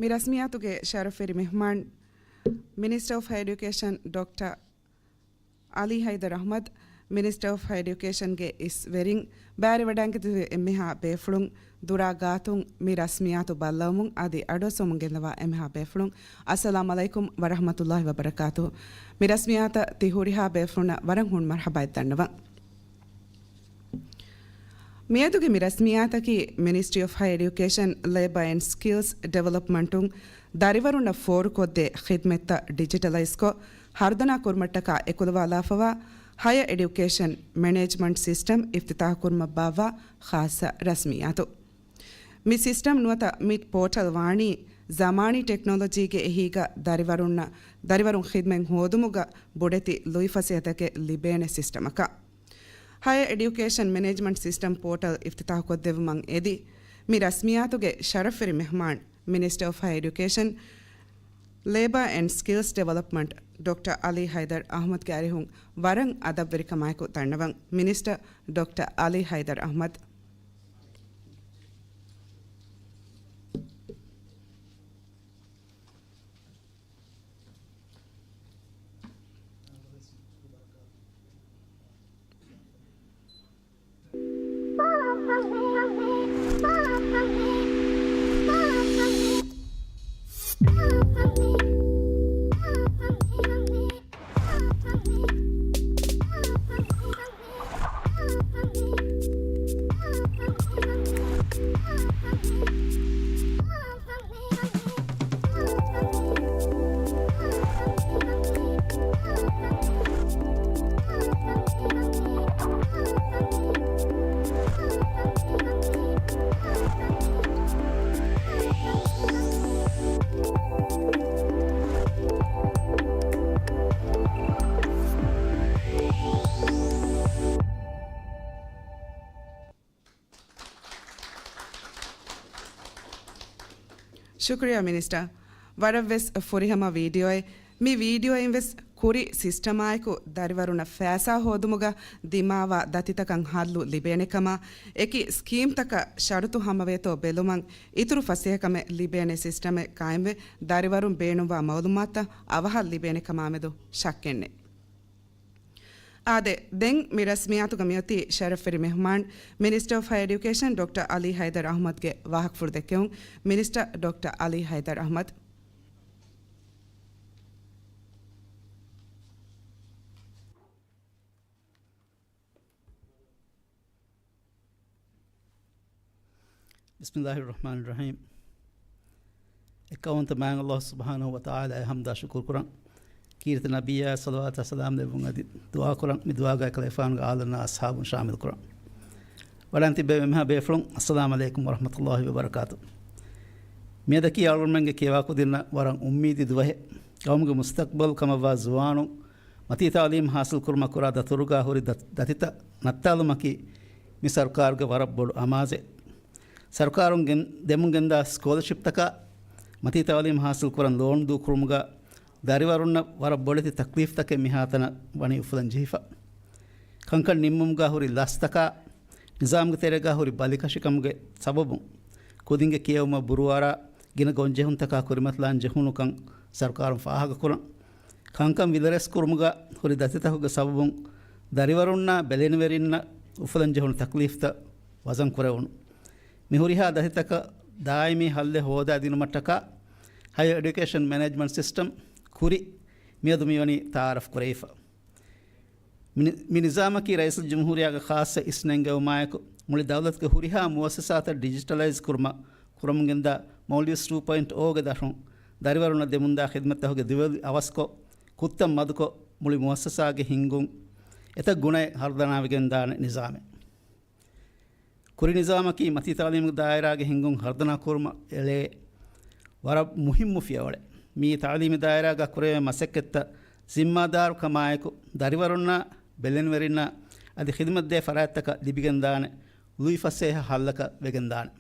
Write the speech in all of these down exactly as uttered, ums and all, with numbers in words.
މި ރަސްމިއްޔާތުގެ ޝަރަފްވެރި މެހްމާން، މިނިސްޓަރ އޮފް ހަޔަރ އެޑިއުކޭޝަން ޑޮކްޓަރ އަލީ ހައިދަރު އަޙްމަދު، މިނިސްޓަރ އޮފް ހަޔަރ އެޑިއުކޭޝަންގެ އިސް ވެރިން، ބައިވެރިވެވަޑައިގަތެވި އެންމެހާ ބޭފުޅުން، ދުރާ ގާތުން މި ރަސްމިއްޔާތު ބައްލަވަމުން އަދި އަޑުއައްސަވަމުން ގެންދަވާ އެންމެހާ ބޭފުޅުން، އައްސަލާމު ޢަލައިކުމް ވަރަޙްމަތުﷲި ވަބަރަކާތުހު. މި ރަސްމިއްޔާތަށް ތި ހުރިހާ ބޭފުޅުންނަށް ވަރަށް ހުން މަރްޙަބާއެއް ދަންނަވަން. މިއަދުގެ މި ރަސްމިއްޔާތަކީ މިނިސްޓްރީ އޮފް ހަޔަރ އެޑިއުކޭޝަން، ލޭބަ އެންޑް ސްކިލްސް ޑިވެލޮޕްމަންޓުން ދަރިވަރުންނަށް ފޯރުކޮށްދޭ ޚިދްމަތްތައް ޑިޖިޓަލައިޒްކޮށް، ހަރުދަނާ ކުރުމަށްޓަކާ އެކުލަވާލާފަވާ ހަޔަރ އެޑިއުކޭޝަން މެނޭޖްމަންޓް ސިސްޓަމް އިފްތިތާޙުކުރުމަށްބާއްވާ ޚާއްޞަ ރަސްމިއްޔާތު. މި ސިސްޓަމް ނުވަތަ މިޓް ޕޯޓަލް ވާނީ ޒަމާނީ ޓެކްނޮލޮޖީގެ އެހީގަ ދަރިވަރުންނަށް، ދަރިވަރުން ޚިދްމަތް ހޯދުމުގަ ބޮޑެތި ލުއިފަސޭހަތަކެއް ލިބޭނެ ސިސްޓަމަކަށް. ހަޔަރ އެޑިއުކޭޝަން މެނޭޖްމަންޓް ސިސްޓަމް ޕޯޓަލް އިފްތިތާޙުކޮށްދެއްވުމަށް އެދި، މި ރަސްމިއްޔާތުގެ ޝަރަފްވެރި މެހްމާން، މިނިސްޓަރ އޮފް ހަޔަރ އެޑިއުކޭޝަން، ލޭބަ އެންޑް ސްކިލްސް ޑިވެލޮޕްމަންޓް، ޑޮކްޓަރ އަލީ ހައިދަރު އަޙްމަދުގެ އަރިހުން ވަރަށް އަދަބްވެރިކަމާއެކު ދަންނަވަން. މިނިސްޓަރ ޑޮކްޓަރ އަލީ ހައިދަރު އަޙްމަދު. ޝުކުރިއްޔާ މިނިސްޓަރ. ވަރަށްވެސް ފުރިހަމަ ވީޑިއޯއެއް. މި ވީޑިއޯއިން ވެސް ކުރި ސިސްޓަމާއެކު ދަރިވަރުންނަށް ފައިސާ ހޯދުމުގަ ދިމާވާ ދަތިތަކަށް ހައްލު ލިބޭނެ ކަމާ، އެކި ސްކީމްތަކަށް ޝަރުތު ހަމަވޭތޯ ބެލުމަށް އިތުރު ފަސޭހަކަމެއް ލިބޭނެ ސިސްޓަމެއް ޤާއިމްވެ، ދަރިވަރުން ބޭނުންވާ މަޢުލޫމާތުތައް އަވަހަށް ލިބޭނެ ކަމާމެދު ޝައްކެއްނެތް. އާދެ، ދެން މި ރަސްމިއްޔާތުގަ މިއޮތީ ޝަރަފްވެރި މެހުމާން، މިނިސްޓަރ އޮފް ހަޔަރ އެޑިއުކޭޝަން ޑޮކްޓަރ އަލީ ހައިދަރު އަޙްމަދުގެ ވާހަކަފުޅު ދެއްކެވުން. މިނިސްޓަރ ޑޮކްޓަރ އަލީ ހައިދަރު އަޙްމަދު. ބިސްމިއްލާހިއްރަޙްމާނިއްރަޙީމް. އެކައުންތައް މާތް ﷲ ސުބްޙާނަހޫ ވަތަޢާލާއަށް ޙަމްދާ ޝުކުރު ކުރަން. ކީރިތި ނަބިއްޔާ ޞަލަވާތާ ސަލާމް ލެއްވުން އަދި ދުޢާ ކުރަން. މި ދުޢާގައި ކަލޭފާނުގެ އާލުންނާ އަޞްޙާބުން ޝާމިލް ކުރަން. ވަޑައިން ތިއްބެވި އެންމެހާ ބޭފުޅުން، އައްސަލާމް ޢަލައިކުމް ވަރަޙްމަތުﷲި ވަބަރަކާތު. މިއަދަކީ އަޅުގަނޑުމެންގެ ކިޔަވާކުދިންނަށް ވަރަށް އުއްމީދީ ދުވަހެއް. ޤައުމުގެ މުސްތަޤްބަލް ކަމަށްވާ ޒުވާނުން މަތީ ތަޢުލީމް ޙާޞިލް ކުރުމަށް ކުރާ ދަތުރުގަ ހުރި ދަ-، ދަތިތައް ނައްތާލުމަކީ މި ސަރުކާރުގެ ވަރަށް ބޮޑު އަމާޒެއް. ސަރުކާރުން ގެން-، ދެމުން ގެންދާ ސްކޮލަޝިޕްތަކާ މަތީ ތަޢުލީމް ޙާޞިލް ކުރަން ލޯން ދޫކުރުމުގަ ދަރިވަރުންނަށް ވަރަށް ބޮޑެތި ތަކްލީފްތަކެއް މިހާތަނަށް ވަނީ އުފުލަން ޖެހިފަ. ކަންކަން ނިންމުމުގަ ހުރި ލަސްތަކާ، ނިޒާމްގެ ތެރޭގަ ހުރި ބަލިކަށިކަމުގެ ސަބަބުން ކުދިންގެ ކިޔެވުމަށް ބުރޫއަރާ ގިނަ ގޮންޖެހުންތަކާ ކުރިމަތިލާން ޖެހުނުކަން ސަރުކާރުން ފާހަގަކުރަން. ކަންކަން ވިލަރެސްކުރުމުގަ ހުރި ދަތިތަކުގެ ސަބަބުން ދަރިވަރުންނާ ބެލެނިވެރިންނަށް އުފުލަން ޖެހުނު ތަކްލީފްތައް ވަޒަން ކުރެވުނު. މި ހުރިހާ ދަތިތަކަށް ދާއިމީ ހައްލެއް ހޯދާދިނުމަށްޓަކާ ހަޔަރ އެޑިއުކޭޝަން މެނޭޖްމަންޓް ސިސްޓަމް، ކުރި، މިއަދު މިވަނީ ތަޢާރަފް ކުރެވިފަ. މި ނި-، މި ނިޒާމަކީ ރައީސުލްޖުމްހޫރިއްޔާގެ ޚާއްޞަ އިސްނެންގެވުމާއެކު، މުޅި ދައުލަތުގެ ހުރިހާ މުއައްސަސާތައް ޑިޖިޓަލައިޒް ކުރުމަށް ކުރަމުން ގެންދާ މޯލްޑިވްސް ޓޫ ޕޮއިންޓް އޯގެ ދަށުން ދަރިވަރުންނަށް ދެމުންދާ ޚިދްމަތްތަކުގެ ދުވެލި އަވަސްކޮށް، ކުށްތައް މަދުކޮށް، މުޅި މުއައްސަސާގެ ހިންގުން އެތައް ގުނައެއް ހަރުދަނާވެގެންދާނެ ނިޒާމެއް. ކުރި ނިޒާމަކީ މަތީ ތަޢުލީމުގެ ދާއިރާގެ ހިންގުން ހަރުދަނާ ކުރުމަށް އެޅޭ ވަރަށް މުހިއްމު ފިޔަވަޅެއް. މިއީ ތަޢުލީމީ ދާއިރާގަ ކުރެވޭ މަސައްކަތްތައް ޒިންމާދާރުކަމާއެކު، ދަރިވަރުންނާ ބެލެނިވެރިންނާ އަދި ޚިދުމަތްދޭ ފަރާތްތަކަށް ލިބިގެންދާނެ ލުއިފަސޭހަ ހައްލަކަށް ވެގެންދާނެ.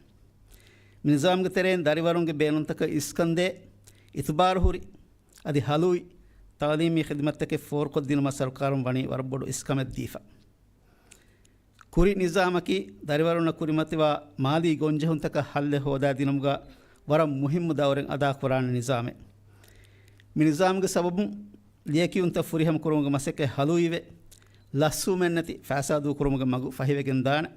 މި ނިޒާމްގެ ތެރެއިން ދަރިވަރުންގެ ބޭނުންތަކަށް އިސްކަންދޭ، އިތުބާރުހުރި އަދި ހަލުވި ތަޢުލީމީ ޚިދުމަތްތަކެއް ފޯރުކޮށްދިނުމަށް ސަރުކާރުން ވަނީ ވަރަށް ބޮޑު އިސްކަމެއް ދީފަ. ކުރި ނިޒާމަކީ ދަރިވަރުންނަށް ކުރިމަތިވާ މާލީ ގޮންޖެހުންތަކަށް ހައްލެއް ހޯދާދިނުމުގަ ވަރަށް މުހިއްމު ދައުރެއް އަދާކުރާނެ ނިޒާމެއް. މި ނިޒާމްގެ ސަބަބުން ލިޔެކިޔުންތައް ފުރިހަމަ ކުރުމުގެ މަސައްކަތް ހަލުވިވެ، ލަސްވުމެއްނެތި ފައިސާ ދޫކުރުމުގެ މަގު ފަހިވެގެން ދާނެ.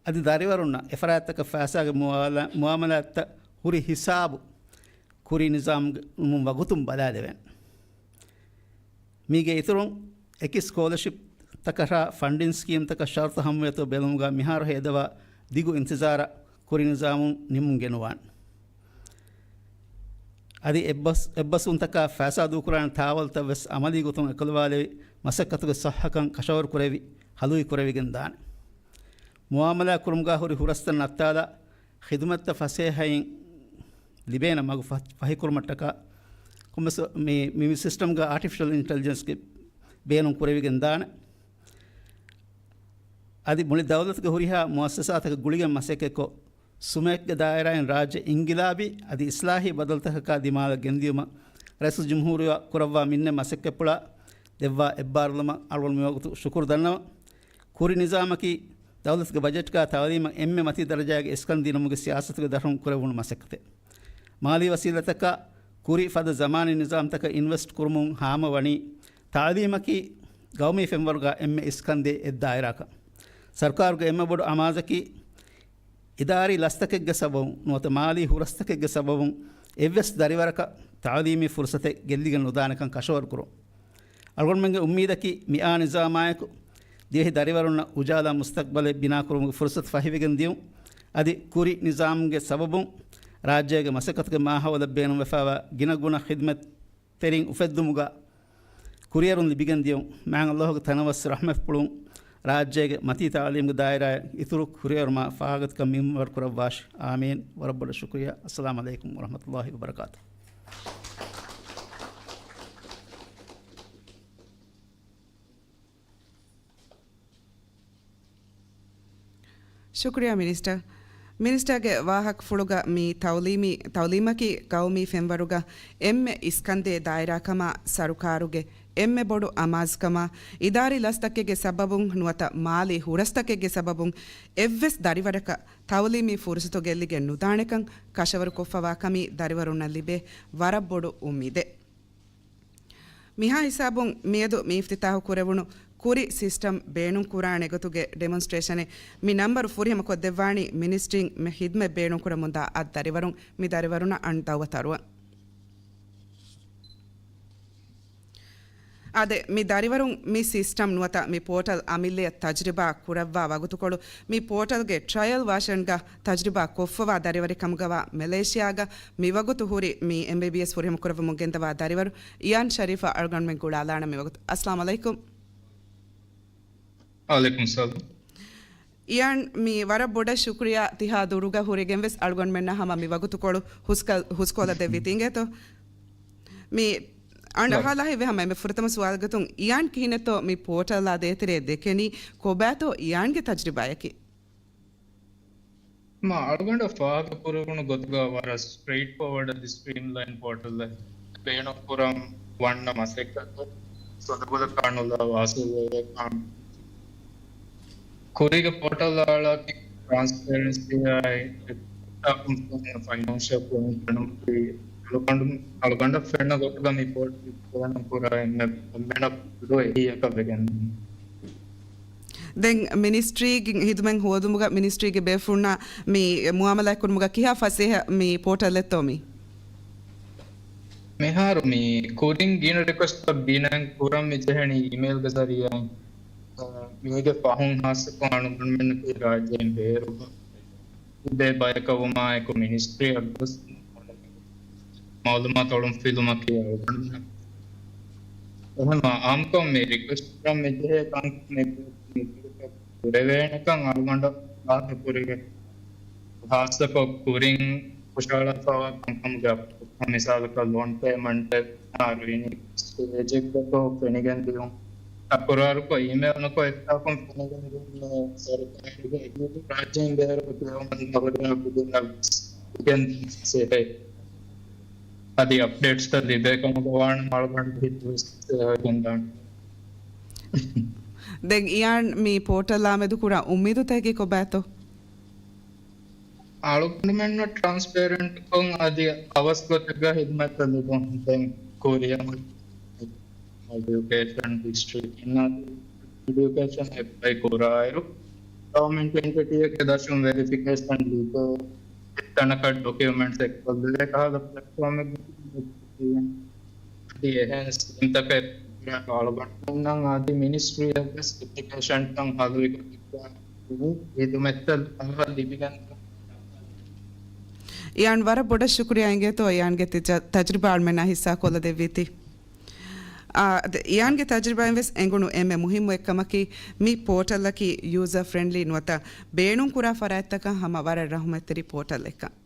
އަދި ދަރިވަރުންނަށް އެފަރާތްތަކަށް ފައިސާގެ މުއާލާ-، މުއާމަލާތްތައް ހުރި ހިސާބު ކުރީ ނިޒާމްގެ ވަގުތުން ބަލާލެވެން. މީގެ އިތުރުން، އެކި ސްކޯލަޝިޕް ތަކަށާ ފަންޑިން ސްކީމްތަކަށް ޝަރުތު ހަމަވޭތޯ ބެލުމުގަ މިހާރު ހޭދަވާ ދިގު އިންތިޒާރަށް ކުރި ނިޒާމުން ނިމުން ގެނުވާން. އަދި އެއްބަސް-، އެއްބަސްވުންތަކާ ފައިސާ ދޫކުރާނެ ތާވަލްތައް ވެސް އަމަލީ ގޮތުން އެކުލަވާލެވި، މަސައްކަތުގެ ޞައްޙަކަން ކަށަވަރު ކުރެވި، ހަލުވި ކުރެވިގެން ދާނެ. މުއާމަލާ ކުރުމުގަ ހުރި ހުރަސްތައް ނައްތާލާ، ޚިދުމަތްތައް ފަސޭހައިން ލިބޭނެ މަގު ފަ-، ފަހިކުރުމަށްޓަކާ، ކޮންމެސް މި، މި، މި ސިސްޓަމްގަ އާޓިފިޝަލް އިންޓެލިޖެންސްގެ ބޭނުން ކުރެވިގެން ދާނެ. އަދި މުޅި ދައުލަތުގެ ހުރިހާ މުއައްސަސާތަކަށް ގުޅިގެން މަސައްކަތްކޮށް، ސުމެކްގެ ދާއިރާއިން ރާއްޖެ އިންގިލާބީ އަދި އިސްލާހީ ބަދަލުތަކަކާ ދިމާލަށް ގެންދިޔުމަށް ރައީސުލްޖުމްހޫރިއްޔާ ކުރައްވާ މިންނެ މަސައްކަތްޕުޅާ ދެއްވާ އެއްބާރުލުމަށް އަޅުގަނޑު މިވަގުތު ޝުކުރު ދަންނަވަން. ކުރި ނިޒާމަކީ ދައުލަތުގެ ބަޖެޓްގަ ތައުލީމަށް އެންމެ މަތީ ދަރަޖާގެ އިސްކަން ދިނުމުގެ ސިޔާސަތުގެ ދަށުން ކުރެވުނު މަސައްކަތެއް. މާލީ ވަސީލަތަކާ ކުރި ފަދަ ޒަމާނީ ނިޒާމްތަކަށް އިންވެސްޓް ކުރުމުން ހާމަވަނީ، ތައުލީމަކީ ގައުމީ ފެންވަރުގަ އެންމެ އިސްކަންދޭ އެއް ދާއިރާކަށް. ސަރުކާރުގެ އެންމެ ބޮޑު އަމާޒަކީ، އިދާރީ ލަސްތަކެއްގެ ސަބަބުން ނުވަތަ މާލީ ހުރަސްތަކެއްގެ ސަބަބުން އެއްވެސް ދަރިވަރަކަށް ތައުލީމީ ފުރުސަތެއް ގެއްލިގެން ނުދާނެކަން ކަށަވަރުކުރުން. އަޅުގަނޑުމެންގެ އުއްމީދަކީ މިއާ ނިޒާމާއެކު ދިވެހި ދަރިވަރުންނަށް އުޖާލާ މުސްތަޤްބަލެއް ބިނާކުރުމުގެ ފުރުސަތު ފަހިވެގެން ދިޔުން. އަދި ކުރި ނިޒާމްގެ ސަބަބުން ރާއްޖޭގެ މަސައްކަތުގެ މާހައުލަށް ބޭނުންވެފައިވާ ގިނަގުނަ ޚިދުމަތް ތެރިން އުފެއްދުމުގަ ކުރިއެރުން ލިބިގެން ދިޔުން. މާތް ﷲ ގެ ތަނަވަސް ރަޙްމަތްޕުޅުން ރާއްޖޭގެ މަތީ ތައުލީމްގެ ދާއިރާއަށް އިތުރު ކުރިއެރުމާ ފާގަތިކަން މިންވަރު ކުރައްވާށި. އާމީން. ވަރަށް ބޮޑަށް ޝުކުރިއްޔާ. އައްސަލާމު ޢަލައިކުމް ވަރަޙްމަތުﷲ ވަބަރަކާތުހު. ޝުކުރިއްޔާ މިނިސްޓަރ. މިނިސްޓަރގެ ވާހަކަފުޅުގަ މި ތައުލީމީ، ތައުލީމަކީ ގައުމީ ފެންވަރުގަ އެންމެ އިސްކަންދޭ ދާއިރާކަމާ، ސަރުކާރުގެ އެންމެ ބޮޑު އަމާޒުކަމާ، އިދާރީ ލަސްތަކެއްގެ ސަބަބުން ނުވަތަ މާލީ ހުރަސްތަކެއްގެ ސަބަބުން އެއްވެސް ދަރިވަރަކަށް ތައުލީމީ ފުރުސަތު ގެއްލިގެން ނުދާނެކަން ކަށަވަރުކޮށްފަވާ ކަމީ ދަރިވަރުންނަށް ލިބޭ ވަރަށް ބޮޑު އުއްމީދެއް. މިހާ ހިސާބުން މިއަދު މި އިފްތިތާޙު ކުރެވުނު ކުރި ސިސްޓަމް ބޭނުން ކުރާނެ ގޮތުގެ ޑެމޮންސްޓްރޭޝަނެއް މި ނަންބަރު ފުރިހަމަ ކޮށްދެއްވާނީ މިނިސްޓްރީން މި ޚިދުމަތް ބޭނުން ކުރަމުންދާ އަށް ދަރިވަރުން. މި ދަރިވަރުންނަށް އަން ދައުވަތު އަރުވަން. އާދެ، މި ދަރިވަރުން މި ސިސްޓަމް ނުވަތަ މި ޕޯޓަލް އަމިއްލަޔަށް ތަޖްރިބާ ކުރައްވާ ވަގުތުކޮޅު، މި ޕޯޓަލްގެ ޓްރަޔަލް ވާޝަންގަ ތަޖްރިބާ ކޮށްފަވާ ދަރިވަރެއް ކަމުގަވާ މެލޭޝިޔާގަ މިވަގުތު ހުރި މި އެމްބީބީއެސް ފުރިހަމަ ކުރައްވަމުން ގެންދަވާ ދަރިވަރު އިޔާން ޝަރީފަށް އަޅުގަނޑުމެން ގުޅާލާނަން މިވަގުތު. އައްސަލާމު ޢަލައިކުމް. ވަޢަލައިކުމް ސަލާމް. އިޔާން، މި ވަރަށް ބޮޑަށް ޝުކުރިއްޔާ ތިހާ ދުރުގަ ހުރެގެން ވެސް އަޅުގަނޑުމެންނަށް ހަމަ މި ވަގުތުކޮޅު ހުސްކަ-، ހުސްކޮލަށް ދެއްވީތީ އިނގޭތޯ. މި އަންޑަ އަހާލާ ހެއްވެ ހަމަ އެންމެ ފުރަތަމަ ސުވާލުގެ ގޮތުން އިޔާން ކިހިނެއްތޯ މި ޕޯޓަލްއާ ދޭތެރޭ ދެކެނީ؟ ކޮބާތޯ އިޔާންގެ ތަޖްރިބާއަކީ؟ މާ އަޅުގަނޑަށް ފާހަގަކުރެވުނު ގޮތުގަ ވަރަށް ސްޓްރެއިޓް ފޯވަޑް އަދި ސްޓްރީމްލައިން ޕޯޓަލެއް ބޭނުންކުރަން ވަންނަ މަސައްކަތު ސުދުގުލަކާ ނުލާ ވާސިލްވެވޭ ކަން. ކުރީގެ ޕޯޓަލް އަޅާކީ ޓްރާންސްޕޭރެންސީއާއި އެކްޓާކުން ފައިނޭންޝަލް ޕްލެނިން ފެނުމަކީ އަޅުގަނޑު، އަޅުގަނޑަށް ފެންނަ ގޮތުގަ މި ޕޯޓަލް ބޭނުންކުރާ އެންމެ ކޮންމެއަކަށް އެހީއަކަށް ވެގެން. ދެން މިނިސްޓްރީގެ ހިދުމަތް ހޯދުމުގަ މިނިސްޓްރީގެ ބޭފުޅުންނާ މި މުއާމަލާތް ކުރުމުގަ ކިހާ ފަސޭހަ މި ޕޯޓަލްއެއްތޯ މީ؟ މިހާރު މި ކުރިން ގިނަ ރިކުއެސްޓްތައް ބިނާއިން ކުރަން މި ޖެހެނީ އީމެއިލްގެ ޒަރީއާއިން. މީގެ ފަހުން ހާއްސަކޮށް އަޅުގަނޑުމެންނަކީ ރާއްޖޭން ބޭރު ބޭ ބަޔަކަށް ވުމާއެކު މިނިސްޓްރީއަށް ގޮސް މައުލޫމާތު އޮޅުން ފިލުމަކީ އަޅުގަނޑުމެން. އެހެންވީމަ އާއްމުކޮށް މި ރިކުއެސްޓް ކުރަން މި ޖެހޭ ކަންކަން މި ކުރެވޭނެކަން އަޅުގަނޑަށް ވާހަކަ ކުރެވޭ. ހާއްސަކޮށް ކުރިން ހުށަހަޅާފައިވާ ކަންކަމުގެ އަޕްޑޭޓް، މިސާލަކަށް ލޯން ޕޭމަންޓެއް އަހަރު އިނީ ސްޓޭޖެއްގަތޯ ފެނިގެން ދިޔުން. ތަކުރާރުކޮށް އީމެއިލް ނުކޮށް އެއްޗާކުން ފެނިގެން ދިޔުން ސަރުކާރުގެ ރާއްޖޭން ބޭރުގެ ކިޔަވަމުން ހުރިހާ ކުދިންނަށް ވެސް އެހެން ސޭހައެއް. އަދި އަޕްޑޭޓްސްތައް ލިބޭ ކަމުގަ ވާނަމަ އަޅުގަނޑު ހިތުވެސް ސޭހަވެގެން ދާނެ. ދެން އިޔާން މި ޕޯޓަލާމެދު ކުރާ އުއްމީދުތަކަކީ ކޮބާތޯ؟ އަޅުގަނޑުމެންނަށް ޓްރާންސްޕޭރެންޓްކޮށް އަދި އަވަސްގޮތެއްގަ ހިދުމަތްތައް ލިބުން. ދެން ކުރިއަށް އެޑިއުކޭޝަން ޑިސްޓްރިކްޓް އިންނާ އެޑިއުކޭޝަން އެޕްލައި ކުރާއިރު، ގަވަމެންޓް އެންޓިޓީއެއްގެ ދަށުން ވެރިފިކޭޝަން ލިބޭ، ތަނަކަށް ޑޮކިއުމެންޓްސް އެއްކޮށްލެވޭ ކަހަލަ ޕްލެޓްފޯމެއް އަދި އެހެން ސްކީމްތަކެއް އަޅުގަނޑުމެންނަށް އަދި މިނިސްޓްރީއަށްވެސް އެޕްލިކޭޝަންތައް ހަލުވި ކޮށް ހިދުމަތްތައް ލިބިގެން. އިޔާން ވަރަށް ބޮޑަށް ޝުކުރިޔާ އިނގޭތޯ، އިޔާންގެ ތި-، ތަޖްރިބާ އަޅުމެންނާ ހިއްސާ ކޮށްލަދެއްވީތީ. އާ، އަދި އިޔާންގެ ތަޖްރިބާއިން ވެސް އެނގުނު އެންމެ މުހިއްމު އެއްކަމަކީ، މި ޕޯޓަލްއަކީ ޔޫޒަރ ފްރެންޑްލީ ނުވަތަ ބޭނުން ކުރާ ފަރާތްތަކަށް ހަމަ ވަރަށް ރަހުމަތްތެރި ޕޯޓަލް އެއްކަން.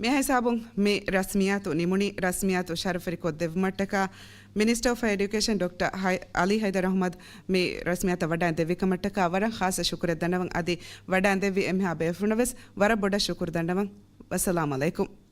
މި ހިސާބުން މި ރަސްމިއްޔާތު ނިމުނީ. ރަސްމިއްޔާތު ޝަރަފުވެރި ކޮށްދެއްވުމަށްޓަކާ މިނިސްޓަރ އޮފް އެޑިއުކޭޝަން ޑޮކްޓަރ ހައި-، އަލީ ހައިދަރު އަހުމަދު މި ރަސްމިއްޔާތަށް ވަޑައިން ދެއްވިކަމަށްޓަކާ ވަރަށް ޚާއްޞަ ޝުކުރެއް ދަންނަވަން. އަދި ވަޑައިން ދެއްވި އެންމެހާ ބޭފުޅުންނަށް ވެސް ވަރަށް ބޮޑަށް ޝުކުރު ދަންނަވަން. ވައްސަލާމް އަލައިކުމް.